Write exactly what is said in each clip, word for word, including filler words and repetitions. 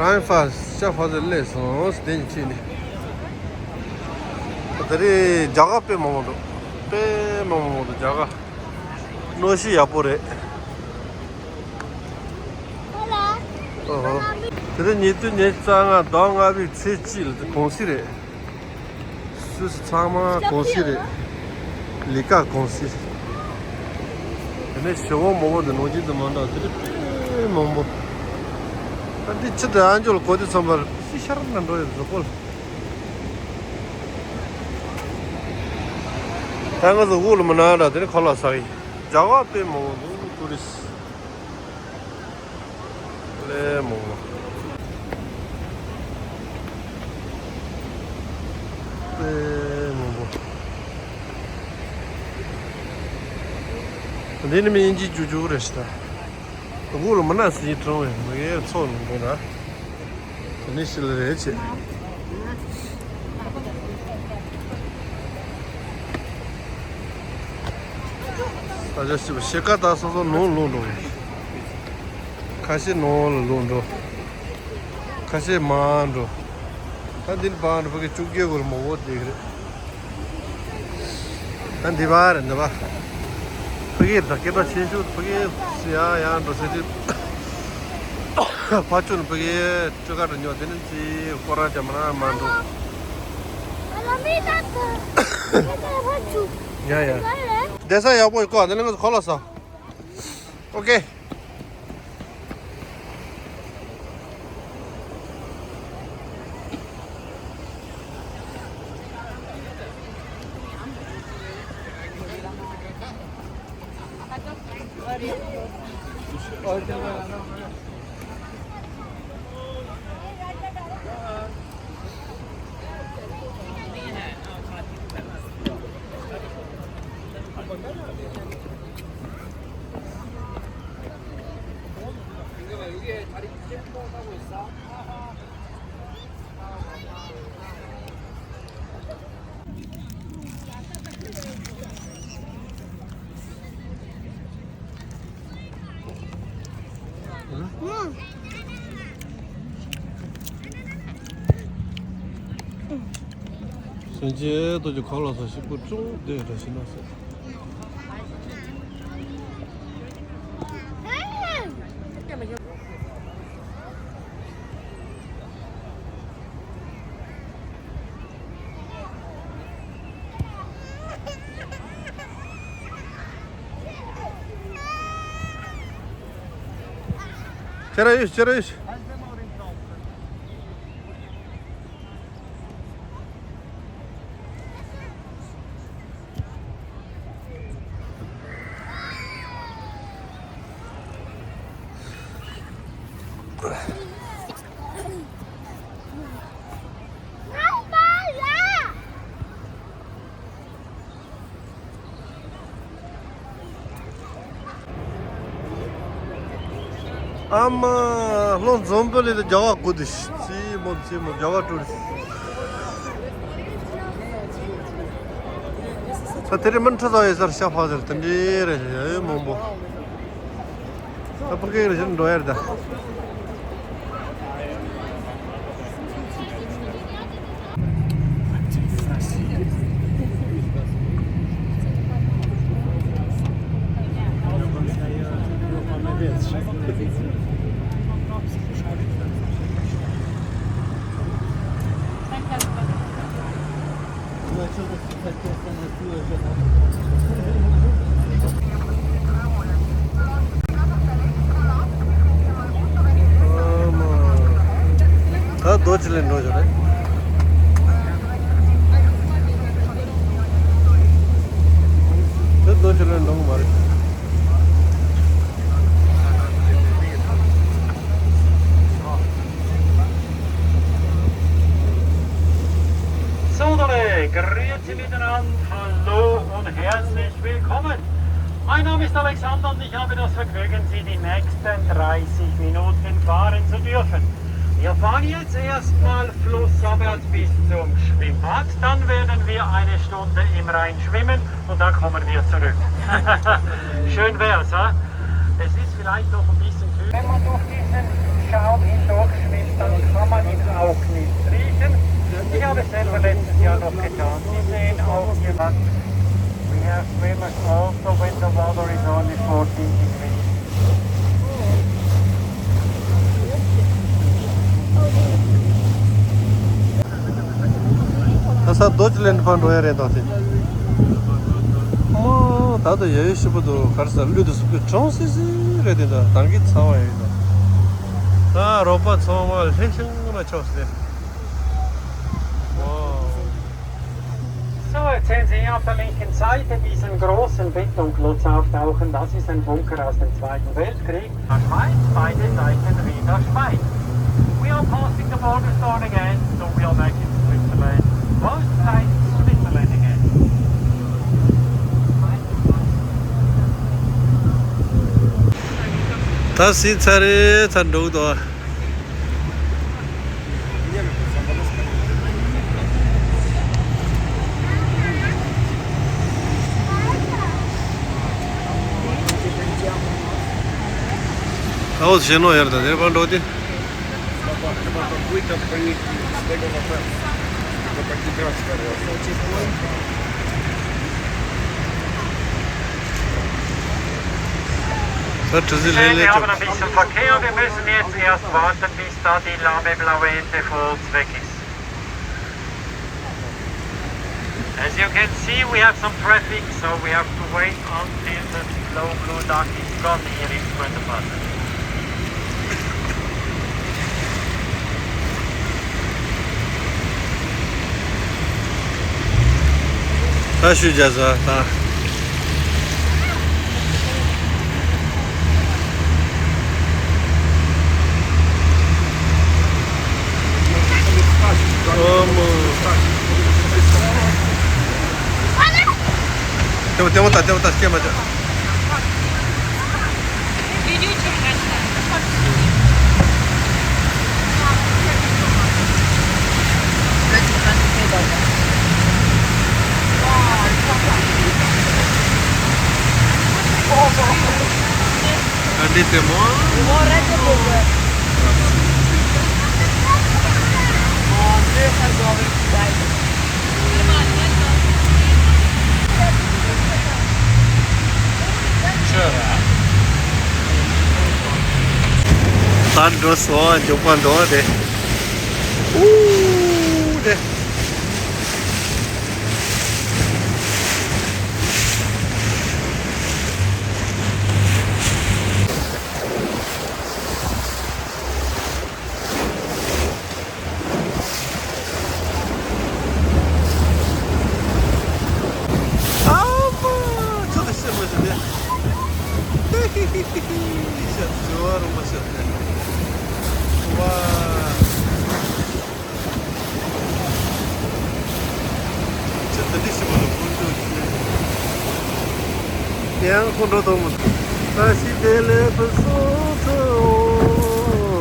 རང་ཧྥ་ཤ་ཧྥ་ཟེར་སླེབས་སོང་། དེ་ཡིན་ཕྱིན་ནས། ད་རེས་རྒྱ་གར་དཔེ་མང་པོ་འདུག་དཔེ་མང་པོ་འདུག་རྒྱ་གར། གནམ་གཤིས་ཡག་པོ་རེད། ཨོ་ཧོ། དེ་རིང་ཉེ་དུས་ཉེ་རྩ་ལྔ་ཟླ་ལྔ་པའི་ཚེས་གཅིག་ལ་དགོང་ཟས་རེད། སུད་སི་ཚང་མ་གུང་སེང་རེད། ལས་ཀ་གུང་སེང་། དེ་ནས་ཞོ་བོ་མོ་བོ་དེ་ནང་བཞིན་དུ་མ་འདྲ་དེ་རིགས་དཔེ་མང་པོ། ད་འདི་ཕྱི་དུ་ཨ་མཆོག་ལ་གོ་དུས་ཙམ་པར་སི་ཤར་ན་འགྲོ་ཡོད་གཟུགས་པོ་ལ། ད་ང་ཚོ་དབུགས་ལ་མི་སྣང་འདྲ་དེ་ནས་ཁ་ལག་ཟ་གི་ཡིན། རྒྱ་གར་དཔེ་མང་པོ་འདུག་ཊུ་རི་སི། ལས་མང་པོ། ལས་མང་པོ། འདི་ནི་མི་དབྱིན་ཇི་རྒྱུག་རྒྱུག་རེད་ཤི་ད། དབུགས་ལ་མི་སྣང་ཟིན་གྲང་བས་མི་ངའི་ཚོགས་ལ་འགྲོ་ན། དེ་ནི་ཤི་ལ་རེད་ཆེ། ད་ཆ་ཤི་བ་ཤི་ཀ་ད་སོ་སོ་ནང་ལོག་འགྲོ་བས། ཁ་ཤས་ནང་ལ་ལོག་འགྲོ། ཁ་ཤས་མར་འགྲོ། ད་འདི་ནི་བར་འགྲོ་ཕ་གི་བཅུ་བརྒྱད་སྐོར་མོ་བོ་བསྡད་ཀྱི་རེད། ད་འདི་བར་འདི་བར། ཕ་གི་ད་སྐད་གྲགས་ཆེ་ཤོས་ཕ་གི་ཡང་ཡང་འགྲོ་ཟེར་དུས། ཕ་ཆུ་ནི་ཕ་གི་སྤྲུལ་ཁ་འགྲོ་ཉོ་དེ་ནི་ཅི་སྐོར་ར་ཅམ་ན་མ་འགྲོ། ཡ་ཡ། བསྡད་ས་ཡག་པོ་ཡོད་གོ་འདི་ནི་ང་ཚོ་གོ་ལ་ས། ཨོ་ཀེ། སེམས་ཅན་ཏོ་ཅི་གང་ལ་སོགས་ཤིག་པུ་ཅུང་བདེ་ར་ཤི་ན་སོགས། ཁྱེད་རང་ཡོད་ཁྱེད་རང་ཡོད། ཨ་མ། ལྷོ་འཛམ་བུ་གླིང་དུ་རྒྱ་གར་དགུ་འདུག་ཅི་མོ་ཅི་མོ་རྒྱ་གར་ཊུ་རི་སི་ཊི། ད་དེ་རིང་མི་ཁྲི་ཚོ་ཡོད་སར་ཤ་ཕག་ཟེར་དེ་འདྲའི་རེད་ཡ་ཡོད་མང་པོ། ད་ཕ་གི་རེ་བཞིན་འགྲོ་ཡར་ད། ད་རྡོ་ཅི་ལེན་འགྲོ་བཞག་རེད། ད་རྡོ་ཅི་ལེན་འགྲོ་གི་མ་རེད། So, da, grüezi miteinander, hallo und herzlich willkommen. Mein Name ist Alexander und ich habe das Vergnügen, Sie die nächsten dreißig Minuten fahren zu dürfen. Wir fahren jetzt erstmal flussabwärts bis zum Schwimmbad, dann werden wir eine Stunde im Rhein schwimmen und dann kommen wir zurück. Schön wär's, ha? Es ist vielleicht noch ein bisschen kühl. Wenn man durch diesen Schaum hindurchschwimmt, dann kann man ihn auch nicht riechen. Ich habe es selber letztes Jahr noch getan. Sie sehen auch hier. We have swimmers also when the water is only fourteen degrees. ད་ས་རྡོ་ཅི་ལེན་ཕར་འགྲོ་ཡ་རེད་དོ་དེ། ཨོ་ད་དུང་ཡ་ཡོ་ཤི་པོ་འདུག་གར་ས་ལུད་དུ་སུ་པི་གྲོང་སི་སི་རེད་དེ་འདྲ་དང་གི་ཚ་བ་ཡོད་དོ། ད་རོགས་པ་ཚང་མ་ལྷན་ཞང་ལ་ཕྱོགས་སེ། ཨོ། So, jetzt sehen Sie auf der linken Seite diesen großen Betonklotz auftauchen. Das ist ein Bunker aus dem Zweiten Weltkrieg. Schweiz, beide Seiten wieder Schweiz. We are passing the border zone again, so we are back in Switzerland. Both sides Switzerland again. ད་སྲིད་ཚར་རེད་ཚར་འགྲོ་གི་འདུག་ཨའོ་ཞེ་ནོ་ཡར་དང་དེར་ཕར་འགྲོ་དེ། ད་གྲུ་གཟིངས་ལྷེ་ལྷེ་Wir haben ein bisschen Verkehr. Wir müssen jetzt erst warten, bis da die Lampe Blauente Falls weg ist. As you can see, we have some traffic, so we have to wait until the low blue duck is gone here in front of us. ད་ཞུ་རྒྱ་ཟ་ད། ཨོ་མོ། ལྟེ་བ་ལྟེ་བ་ལྟ་ལྟེ་བ་ལྟ་སྐྱེ་མ་བྱ། Grande temor. ད་འགྲོ་སོང་། མགྱོགས་པ་འགྲོ་བ་རེད། ཨུ་རེད། ཨ་མ། ཚོད་ཤེས་མ་བྱུང་ནས། ཧི་ཧི་ཧི་ཧི། ཤ་ཚ་བ་རུ་མ་ཤ་ཚ། ཝ། ཅི་ད་འདི་ཞིག་མ་ལ་ཁོང་ཚོ་ཡང་ཁོང་ཁྲོ་གཏོང་མི་ཐུབ། ད་ཤི་དེ་ལས་ཕུ་སོ་ཚོ་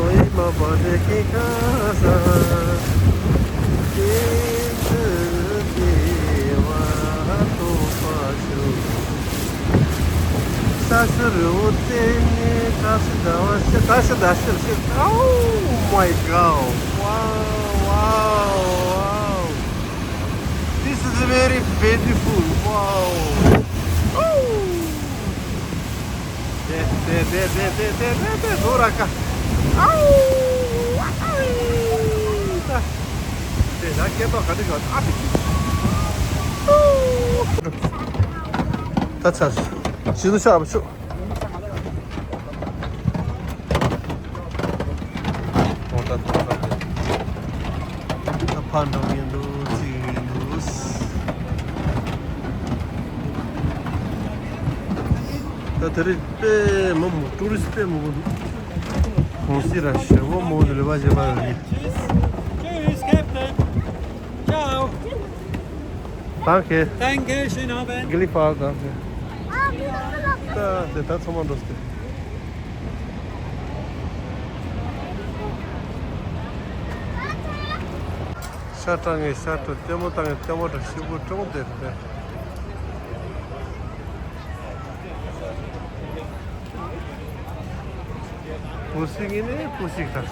ཨི་མ་པ་དེ་ཀི་ཁ་ས་ཀི་འདི་དེ་བ་ཐོ་པ་ཤུ། ས་སི་རི་བོ་རྩེ་ནས་བཀྲ་ཤིས་ཟླ་བ་ཤར། བཀྲ་ཤིས་ཟླ་ཤར་ཤར། Oh my God! Wow! Wow! Wow! This is very beautiful. Wow! Oh! དེ་དེ་དེ་དེ་དེ་དེ་དེ་དེ་ཟོ་ར་ཀ། ཨའུ། ཨའུ། ད་དེ་ད་སྐད་པ་ག་དེ་ག་ཨ་ཕི། ད་ཚར་སོང་། ཤི་ནུ་ཤ་བ་ཤུ། ཨོ་ད་ད་ད་ད་ཕར་འགྲོ་གིན་འདུག་ཅིག་གིན་འདུག་ད་དེ་རིང་དཔེ་མང་པོ། ཊུ་རི་སི་ཊི་དཔེ་མང་པོ་འདུག་གོང་སི་ར་ཞེ་པོ་མང་པོ་འདུག་ལས་པ་བྱེད་པ་རེད། Cheers, Captain. Ciao. Danke. Danke, schönen Abend. Gilifar, danke. ད་དེ་ད་ཚང་མ་འགྲོ་སྟེ། ཤ་བཏང་ངས་ཤ་བཏང་། ལྟད་མོ་བཏང་ངས་ལྟད་མོ་བཏང་། ཞིག་པོ་ཀྲོང་དེ་རེད། ཕུ་སི་ངི་ནི་ཕུ་སི་ཁ།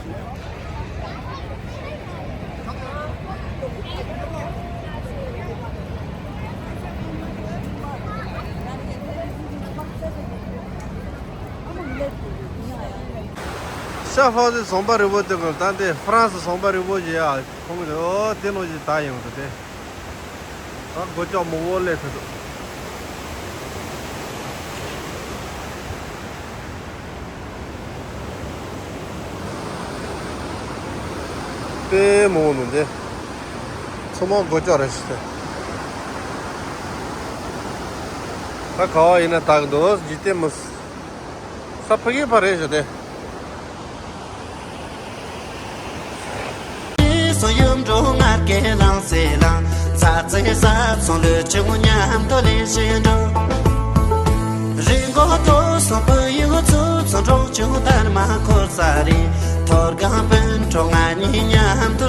ཤ་ཧྥ་ཟི་ཟམ་པ་རི་བོ་དེ་གོ་ད་འདི་ཧྥ་རན་སི་ཟམ་པ་རི་བོ་ཞེས་ཡ་ཁོང་གི་ཨོ་དེ་ལོ་ཞིག་ད་ཡོང་དུ་དེ། ད་སྒོ་ལྕགས་མང་པོ་སླེབས་ཐུབ་འདུག་དཔེ་མང་པོ་འདུག་འདི། ཚང་མ་སྒོ་ལྕགས་རེད་ཤག་དེ། ད་ག་བ་ཡིན་ན་ད་གི་འདུག་འཇིག་རྟེན་མི་ས་ཕ་གི་ཕ་རེད་ཤག་དེ། སོ་ཡུམ་འགྲོ་ང་སྐད་ལང་སེ་ལང་། ཚ་ཚེ་ས་ཚོང་ལུས་ཆུང་མཉམ་དུ་ལེན་བཞིན་འགྲོ། རི་མགོ་ཐོ་སོང་བུ་ཡུ་ཚུ་ཚོ་འགྲོ་ཆུང་དར་མ་འཁོར་ས་རི། ཐོར་གང་སྤུན་གྲོགས་ང་གཉིས་མཉམ་དུ།